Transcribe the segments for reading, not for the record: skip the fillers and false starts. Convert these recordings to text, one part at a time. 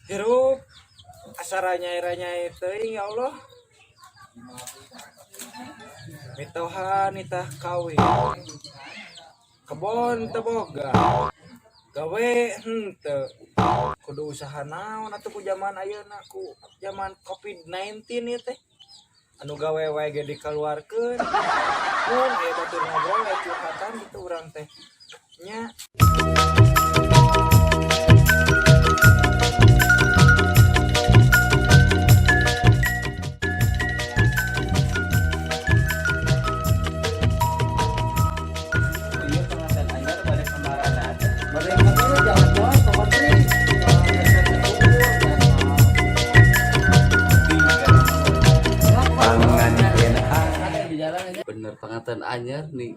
Hirup asa ranyai-ranyai teuing, ya Allah. Mitoha nitah kawin. Kebon teu boga. Gawe henteu. Kudu usaha naon atuh ku zaman ayeuna, ku zaman COVID-19 ieu teh. Anu gawe wae ge dikaluarkeun. Mun aya batur ngobrol, aya curhatan gitu urang teh. Nya. Iya, pengantin anyar balik kemarin ada. Bade kamana, jalan-jalan ke Menteri. Pengantin anyar. Bener pengantin anyar nih.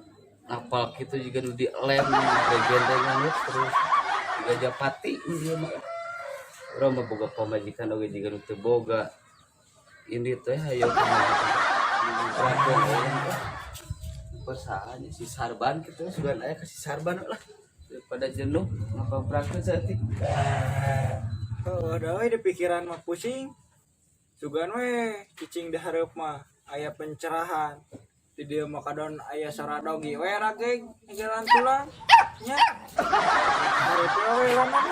Napal gitu juga nu dilem gegendengan we terus juga japati dia mah. Urang mah boga pamajikan oge jiga nu teu boga. Ini teh hayo pamajikan. Ngobrakeun urang teh. Persahaannya si Sarban gitu, sugan aya ka si Sarban lah. Daripada jenuh ngapabrakeun saeutik. Heuh, da we di pikiran mah pusing. Sugan we cicing di hareup mah aya pencerahan. Di dieu mah kadon aya saradogi we rageg jalan tulang. Nya. Hareup we urang mah.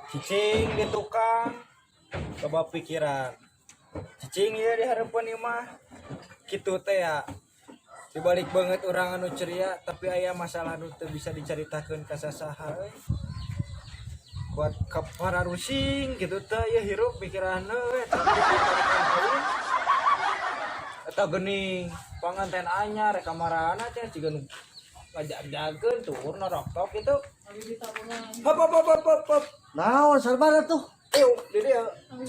Cicing di tukang loba pikiran. Cicing ieu di hareupeun imah. Kitu teh ya. Dibalik banget orang anu ceria tapi aya masalah anu teu bisa dicaritakeun ka sasaha euy. Buat ka para rusing gitu teh ya hirup pikiran we tapi ditarikan kawin. Eta geuning panganten anyar rek kamarana teh jiga nu ngajag-jagkeun turun roktok gitu. Hop hop hop hop hop, hop. Naon Sarban atuh? Diuk di dieu.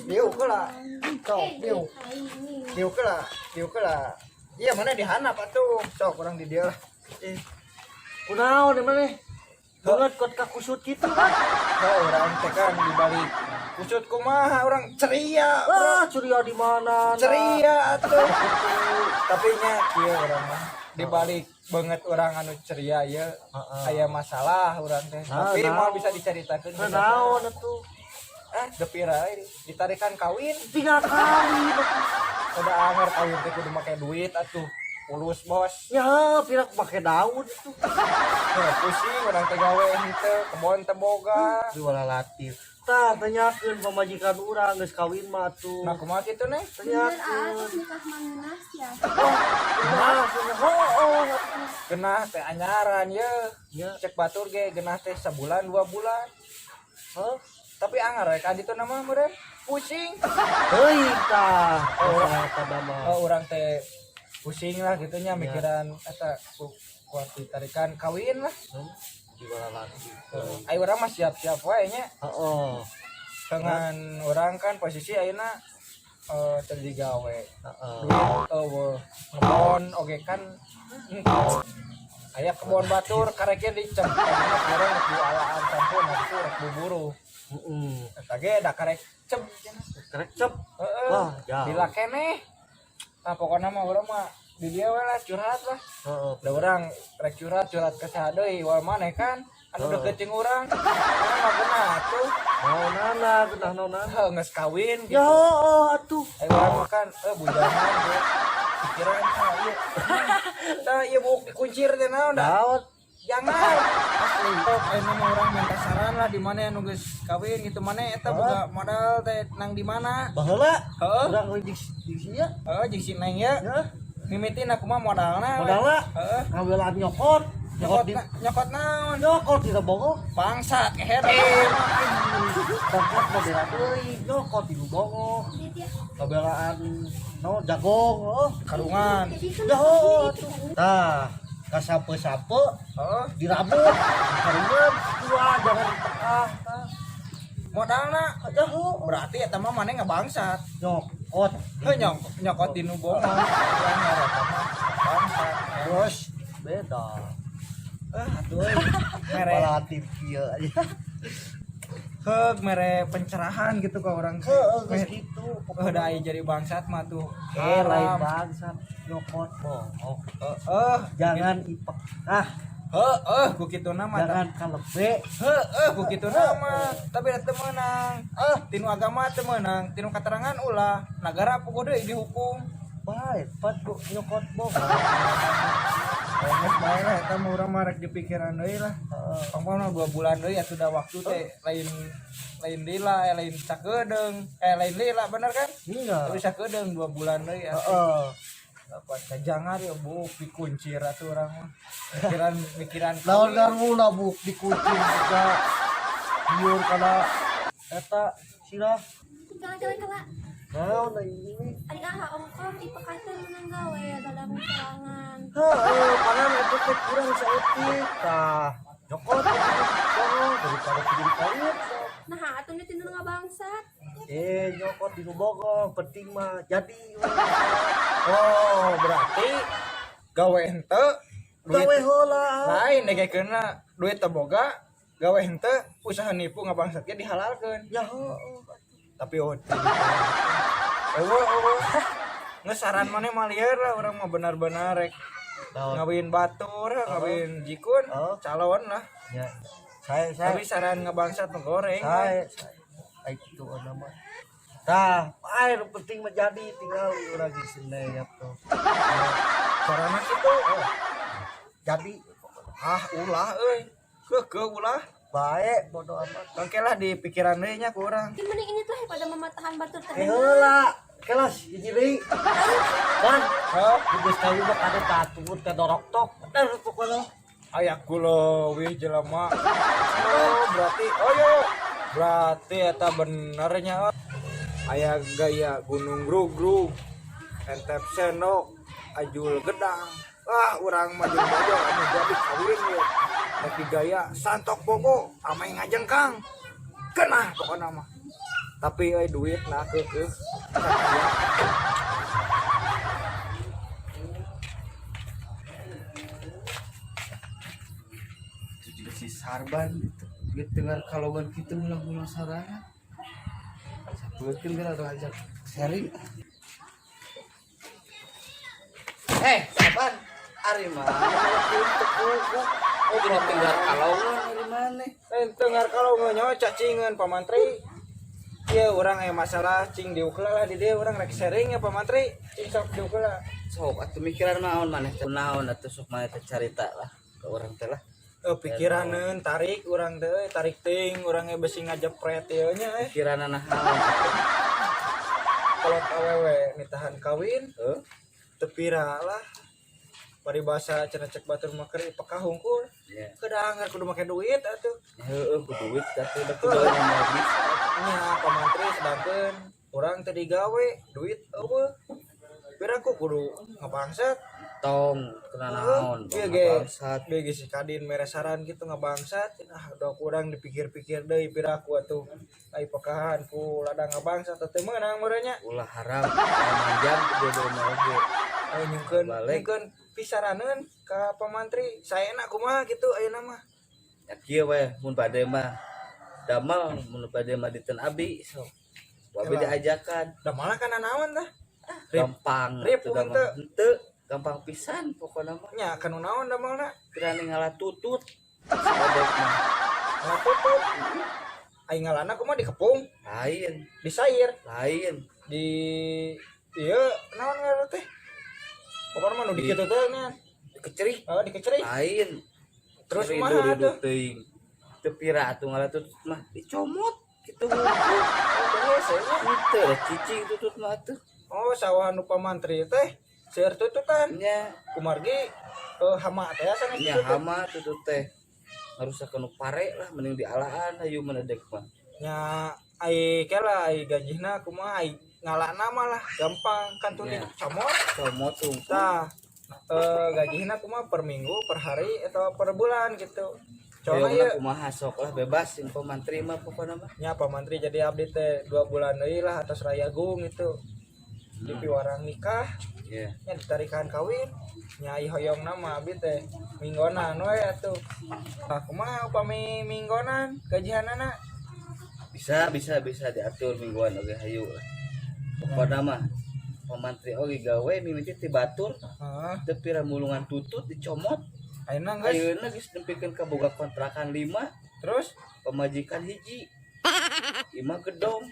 Diuk heula. Sok diuk. Diuk heula, diuk heula. Iya mana di handap atuh. Sok urang di dieu lah. Eh, Kunaon di mana? Banget kot kakusut kitu kan. oh, urang teh kan di balik kusut kumaha urang ceria, bro. Ah, ceria di mana? Ceria atuh. Tapi nya kieu urang mah di balik banget orang anu ceria ya Heeh. aya masalah urang teh. Nah, Tapi nah. mau bisa dicaritakeun. Nah, naon atuh? Ah, depira we ditarikan kawin. Tinggal kawin atuh. Udah anger kawin teh kudu make duit atuh. Pulus bos. Ya, pira make daun atuh. Heh, pusing urang teh gawe henteu, kebon teu boga. Jual latif. Tah, tanyakeun pamajikan urang geus kawin mah atuh. Nah, kumaha kitu neng? Bener ah, Tanyakeun. terus nikah mangeunah sia. Nah, oh, atuh. Genah teh anyaran ye. Ya. Cek batur ge genah teh sabulan dua bulan. Hah? Tapi angar we ka ditu nama meureun. Pusing. Heuy tah. Oh, eta mah. Oh, urang teh pusing lah gitu nya mikiran eta kuat ditarikan kawin lah. Jual latif. Ayo urang mah siap-siap wae nya. Heeh. Dengan urang kan posisi ayeuna teu digawe. Heeh. Duit eueuh. Ngebon oge kan henteu. Aya kebon batur kareknya dicem. Tadina urang rek dialaan campur nah itu rek buburu. Heeh. Eta ge da karek cem cenah. Karek cep. Heeh. Wah, jauh. Lila keneh. Nah, pokoknya mah urang mah di dieu we lah curhat lah. Heeh. Da urang rek curhat curhat ke saha deui wal maneh kan anu deket jeung urang. Urang mah geunah atuh. Naonana, geunah naonana. Heuh, geus kawin gitu. Ya, heeh atuh. Ayo urang mah kan bujangan ge. Pikiran tah ieu. Tah ieu buuk dikuncir teh naon da. Naon? Jangan. Asli. Tok ayeuna mah urang minta saran lah di mana anu geus kawin gitu mana eta boga modal teh nang di mana. Baheula Heeh. urang jeung jeung sia. Heeh, jeung si Neng ya. Ya. Mimitin aku mah modalna. we. Modalna? Heeh. Ngawelaan nyokot. Nyokot Nyokot di nyokot naon? nyokot di Bongo. Bangsat kehed. Nyokot mah beda deui, nyokot di Bongo. Ngabelaan no jagong oh. Karungan. Ya heuh atuh. Tah, kasape-sape Heeh. dirabut karungan dua jangan di tengah tah. Modalna Ya heuh. berarti eta mah maneh ngabangsat. Nyokot. Heuh nyokot di nu Bongo. Urang eta mah bangsat. Terus beda. Ah, atuh euy. Mere Relatif kieu aja. Heug mere pencerahan gitu ke orang. Heeh, geus kitu. Heuh, da aya jadi bangsat mah tuh. Eh, lain Haram. bangsat nyokot bohong. Heeh. Jangan ipek. Ah, Heeh, ku kituna mah. jangan kalebe. Heeh, ku kituna mah. Tapi da teu meunang. Ah, Tinu agama teu meunang, tinu keterangan ulah. Nagara puguh deui dihukum. Bae, pat ku nyokot bohong. Geus bae lah eta mah, urang mah rek dipikiran deui lah. Heeh. Pangpang 2 bulan deui atuh, da waktu teh lain lain lila, eh, lain sakedeung, eh, lain lila bener kan? Iya. Tapi sakedeung 2 bulan deui atuh. Heeh. Apa jangan ya bu dikuncir atuh urang mah. Mikiran mikiran. Lawan garmuna buk dikuncir juga. Biur kana eta sirah. Jalan-jalan kala. Naon ini? Ari aha ongkoh ipekakeun menang gawe dalam sorangan. Heeh, padahal itu teh kurang saeutik. Tah, nyokot bohong daripada jadi kawin. Nah, atuh nu tinu ngabangsat. Eh, nyokot di nu bogong, penting mah jadi. Oh, berarti gawe henteu duit Gawe heula. Lain degekeunna duit teu boga, gawe henteu, usaha nipu ngabangsat ge dihalalkeun. Ya heueuh. Tapi oh, eueuh eueuh. Nges saran maneh mah lieur lah, urang mah benar-benar rek Naon? ngawin batur, ngawin jikun, Oh. calon lah. Ya. Saya Tapi saran ngebangsat mah goreng. saya ai kitu nama. Tah, air penting mah jadi tinggal urang di sini ya tuh. Carana kitu. Jadi Ah, ulah euy. Keukeuh ulah. baik bodo amat. Bangke lah di pikiran deui nya ku urang. Ti mending ini tuh pada mematahan batur Eh teh. heula, kelas hiji deui. Kan, Hah? geus kawin mah kade batur teh dorok tok. Bener pokoknya. Aya leuwih jelema. Oh, berarti oh yo. Berarti eta benernya aya gaya gunung grug-grug. Entep sendok, ajul gedang. Ah, urang mah jeung bajo anu jadi kawin ye. Tapi gaya santok bogo amai ngajengkang. Kenah pokona mah. Tapi euy duit nah keukeuh. Itu juga si Sarban gitu. Dia dengar kalongan gitu ulang-ulang sarana. Sapeutkeun geura ajak sharing. Eh, Sarban, ari mana? Oh, gini tinggal kalongan ari mana? Lain tengar kalau nyawa cacingan Pak Mantri. Iya, urang aya masalah cing diukla lah di dieu urang rek sharing ya Pak Mantri. Cing sok diukla. Sok atuh mikiran naon maneh teh, naon atuh sok maneh teh carita lah ke urang teh lah. Eh, pikiraneun tarik urang teh euy, tarik ting urang ge besi ngajepret ieu nya eh. Pikiran naon? Kalau awewe nitahan kawin Heuh. teu pira lah. Paribasa cenah cek batur mah keur ipekah hungkul. Ya. Kedangar kudu make duit atuh. Heeh, ku duit atuh da kudu moal bisa. Nya Pak Mantri, sedangkeun urang teu digawe, duit eueuh. Pira ku kudu ngabangsat. Tong kena naon? Iya ge. Bangsat. Deui ge si Kadin mere saran gitu ngabangsat. Ah, udah kurang dipikir-pikir deui piraku atuh. Ai pekahan ku ladang ngabangsat teu meunang meureun nya. Ulah haram manjang jodoh mah oge. Oh, nyungkeun Balik. nyungkeun pisaraneun ka pamantri. Saena kumaha gitu ayeuna mah. Ya kieu we mun bade mah damel, mun bade mah diten abi sok. Ku abi Emang. diajakan. Da malah kana naon tah? Rip. Gampang Rip, atuh damel. henteu. Henteu, gampang pisan pokona mah. Nya kanu naon damelna? Kira ngala tutut. Sabodek mah. Ngatutut. Ai ngalana kumaha, dikepung, Lain, disair, lain. Di ieu naon ngaranna teh? Pokokna mah nu dikitu teh nya. Dikecerik. Oh, dikecerik. Lain. Terus Rindu, kumaha rindu tuh? teuing. Teu pira atuh ngala tutut mah dicomot gitu. Oh, hese nya. Henteu lah cicing tutut mah atuh. Oh, sawah nu pamantri teh seueur tututan. Nya. Kumargi hama teh sanes Nya tutut. hama tutut teh. Ngarusak nu pare lah, mending dialaan hayu menedek mah. Nya ai kela ai gajihna kumaha, ai ngalana mah lah gampang kan tuh Nya. dicomot. Comot tungku. Tah, gajihna kumaha, per minggu, per hari atau per bulan gitu? Soalnya Hoyongna ya kumaha sok lah bebas info mantri mah pokokna mah. Nya pamantri, jadi abdi teh 2 bulan deui lah atas rayagung itu di piwarang nikah nya ditarikan kawin nya. Ai hoyongna mah abdi teh minggonan we atuh. Tah, kumaha upami minggonan gajihanana? Bisa, bisa, bisa diatur mingguan, oke, hayu lah. Pokokna mah Pa Mantri oge gawe mimiti ti batur. Heeh. Teu pira mulungan tutut dicomot. Ayeuna geus. Ayeuna geus nepikeun ka boga kontrakan 5. Terus? Pamajikan hiji, imah gedong.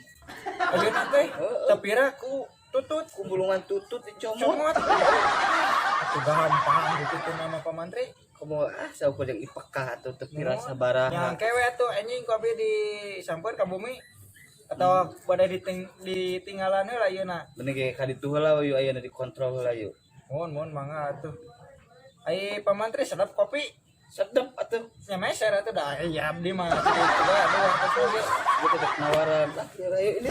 Ayeuna teh Heeh. teu pira ku tutut. Ku mulungan tutut dicomot. Comot. Atuh gampang gitu tuh nama Pa Mantri. Komo ah saukur jeung ipekah atau teu pira sabaraha. Yang kewe tuh anjing ku abdi disampeun ka bumi atau pada ditinggalan heula ieu na. Mending ge ka ditu heula yuk, ayeuna dikontrol heula yuk. Mohon mohon mangga atuh. Ai Pa Mantri sedap kopi? Sedep atuh. Nya meser atuh dah ya abdi mah kitu bae aduh atuh ge. Gua tetep nawaran lah, ayo ini.